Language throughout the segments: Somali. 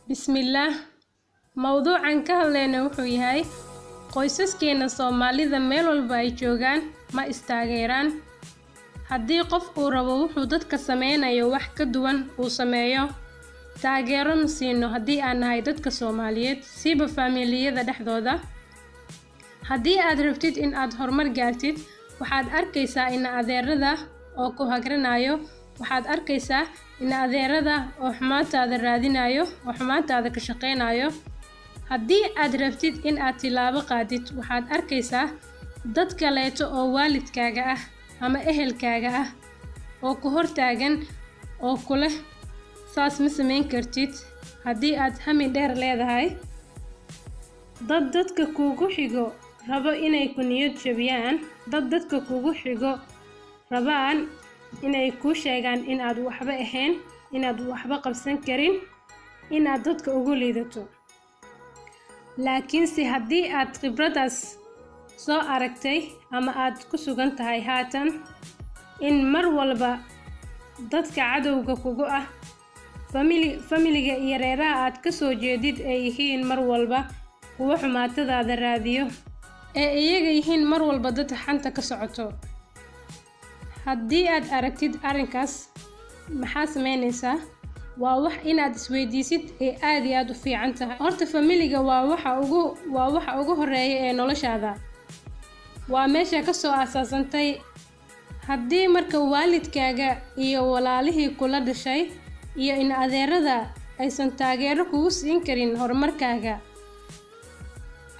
Bismillaah. Mowduucan ka hadlayna wuxuu yahay qoysaskeena Soomaalida meel walba ay joogaan ma istaageeraan. Haddii qof uu rabo wuxuu dadka sameynayo wax ka duwan uu sameeyo, taageero ma siino haddii aan nahay dadka Soomaaliyeed, siiba faamiliyada dhexdooda. Haddii aad rabtid in aad horumar gaartid, waxaad arkaysaa ina adeerada oo ku hagranayo, waxaad arkaysaa ina adeerada oo xumaantaada raadinayo, oo xumaantaada ka shaqeynayo. Haddii aad rabtid in aad tilaabo qaadid, waxaad arkaysaa dad kaleeto oo waalidkaaga ah ama ehelkaaga ah oo ku hortaagan oo ku leh saas ma sameyn kartid. Haddii aad hami dheer leedahay, dad dadka kuugu xigo rabo inay ku niyad jabiyaan, dad dadka kuugu xigo rabaan inay kuu sheegaan in aad waxba ahayn, inaad waxba qabsan karin, inaad dadka ugu liidato. Laakiinse haddii aad khibradaas soo aragtay ama aad ku sugan tahay haatan, in mar walba dadka cadowga kugu ah, familiga iyo reeraha aad ka soo jeedid ay yihiin mar walba kuwo xumaatadaada raadiyo, ee iyaga yihiin mar walba dad xanta ka socoto. Haddii aad aragtid arrinkaas, maxaa sameynaysaa? Waa wax inaad isweydiisid ee aad iyo aad u fiican tahay. Horta familiga waa waxa ugu horeeya ee noloshaada. Waa meesha ka soo aasaasantay. Haddii marka waalidkaaga iyo walaalihii kula dhashay iyo in adeerada aysan taageero kugu siin karin horumarkaaga,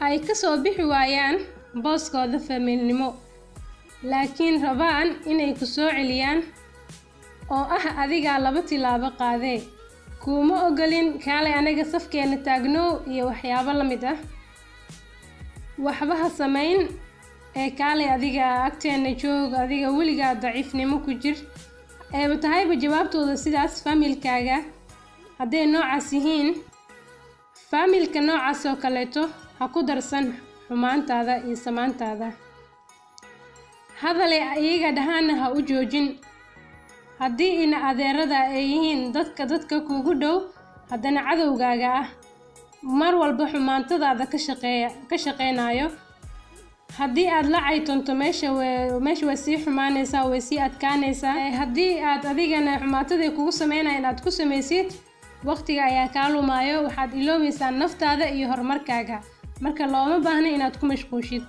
ay ka soo bixi waayaan booskooda familinimo, laakiin rabaan inay ku soo celiyaan oo ah adigaa laba tilaabo qaadee, kuuma ogolin, kaalay anaga safkeena taagnow iyo waxyaabo la mid ah. Waxba ha samayn ee kaalay adiga agteena joog, adiga weligaa daciifnimo ku jir. Eeba tahayba jawaabtooda sidaas. Familkaaga hadday noocaas yihiin, faamilka noocaas oo kaleeto ha ku darsan xumaantaada iyo samaantaada. Hadalay iyaga dhahaana ha u joojin. Haddii ina adeerada ay yihiin dadka kuugu dhow haddana cadowgaaga ah, mar walba xumaantadaada ka shaqeynayo, haddii aad la caytonto meesha way sii xumaanaysaa, way sii adkaanaysaa. Haddii aad adigana xumaatadii kugu sameynayaan aad ku samaysid, waqtiga ayaa kaa lumaayo, waxaad iloobaysaa naftaada iyo horumarkaaga. Marka looma baahna inaad ku mashquushid.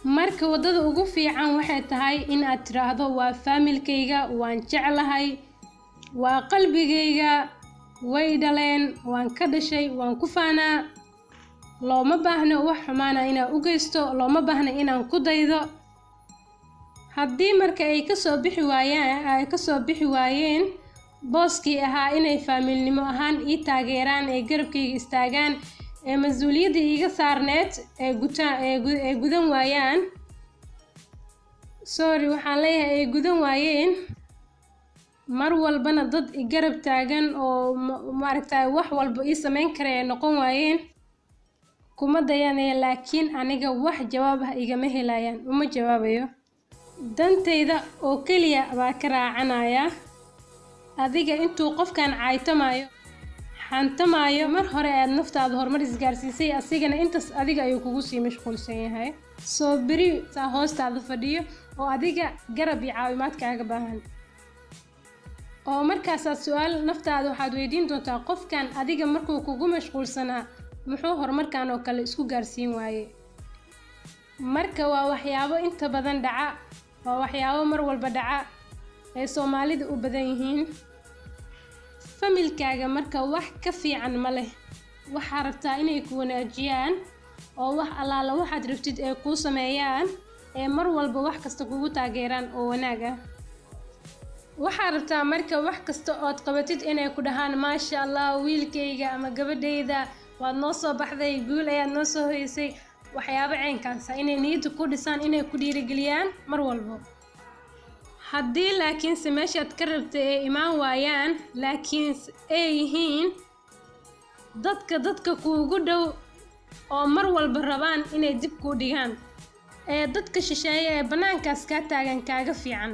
Marka waddada ugu fiican waxay tahay in aad tiraahdo waa faamilkayga, waan jeclahay, waa qalbigayga, way dhaleen, waan ka dhashay, waan ku faanaa. Looma baahno wax xumaana inaan u geysto, looma baahno inaan ku daydo. Haddii marka ay kasoo bixi waayaan, ay kasoo bixi waayeen booskii ahaa inay faamilnimo ahaan ii taageeraan, ee garabkayga istaagaan, ee mas-uuliyadda iiga saarneed ee gutaan, ee gudan waayaan, sorry, waxaan leeyahay ay gudan waayeen, mar walbana dad i garab taagan oo maaragtay wax walba ii sameyn kara ay noqon waayeen, kuma dayanaya. Laakiin aniga wax jawaab ah igama helayaan, uma jawaabayo, dantayda oo keliya baa ka raacanaya. Adiga intuu qofkan caaytamayo, xantamaayo, mar hore aad naftaada horumar isgaarsiisay, asigana intaas adiga ayuu kugu sii mashquulsan yahay. Soo beri saa hoostaada fadhiyo oo adiga garab iyo caawimaad kaaga baahan, oo markaasaad su-aal naftaada waxaad weydiin doontaa: qofkan adiga markuu kugu mashquulsanaa muxuu horumarkan oo kale isku gaarsiin waaye? Marka waa waxyaabo inta badan dhaca, waa waxyaabo mar walba dhaca ee Soomaalida u badan yihiin. Familkaaga marka wax ka fiican ma leh. Waxaa rabtaa inay ku wanaajiyaan oo wax allaala waxaad rabtid ee kuu sameeyaan, ee mar walba wax kasta kugu taageeraan oo wanaag ah. Waxaa rabtaa marka wax kasta ood qabatid inay ku dhahaan maasha Allah, wiilkayga ama gabadhayda, waad noo soo baxday, guul ayaad noo soo hoysay, waxyaabo caynkaasa inay niyadda ku dhisaan, inay ku dhiirigeliyaan mar walbo. Haddii laakiinse meeshaad ka rabtay ay imaan waayaan, laakiinse ay yihiin dadka kuugu dhow oo mar walba rabaan inay dib kuu dhigaan, ee dadka shisheeye ee bannaankaas kaa taagan kaaga fiican,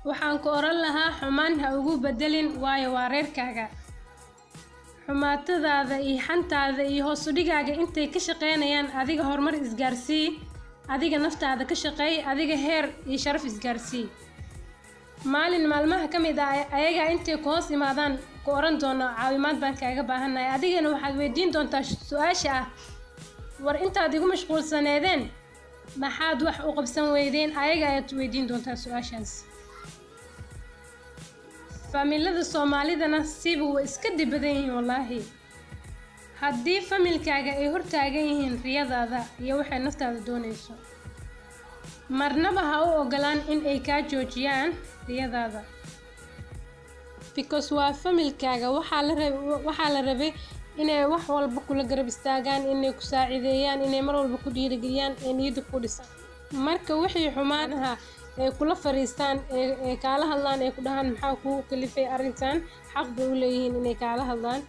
waxaan ku oran lahaa xumaan ha ugu bedelin, waayo waa reerkaaga. Xumaatadaada iyo xantaada iyo hoos u dhigaaga intay ka shaqeynayaan, adiga horumar isgaarsii, adiga naftaada ka shaqeey, adiga heer iyo sharaf isgaarsii. Maalin maalmaha ka mid ah ayagaa intay ku hoos imaadaan ku oran doono, "Caawimaad baan kaaga baahannahay." Adigana waxaad weydiin doontaa su-aasha ah, "War intaad igu mashquulsaneedeen maxaad wax u qabsan weydeen?" Ayaga ayaad weydiin doontaa su-aashaas. Familada Soomaalidana siba way iska dhib badan yihiin wallaahi. Haddii familkaaga ay hortaagan yihiin riyadaada iyo waxay naftaada doonayso, marnaba ha u ogolaan in ay kaa joojiyaan riyadaada, because waa familkaaga. Waxaa la rabay inay wax walba kula garab istaagaan, inay ku saacideeyaan, inay mar walba ku dhiirigeliyaan, ee niyadda ku dhisaan. Marka wixii xumaanaha ay kula fariistaan, ee kaala hadlaan, ee ku dhahaan, "Maxaa kuu kalifay arrintan?" xaq bay u leeyihiin inay kaala hadlaan,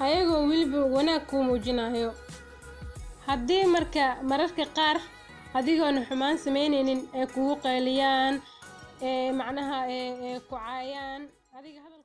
ayagoo weliba wanaag kuu muujinayo. Haddii marka mararka qaar adigoona xumaan sameyneynin ay kugu qayliyaan, ee macnaha ee ku caayaan, adiga hadal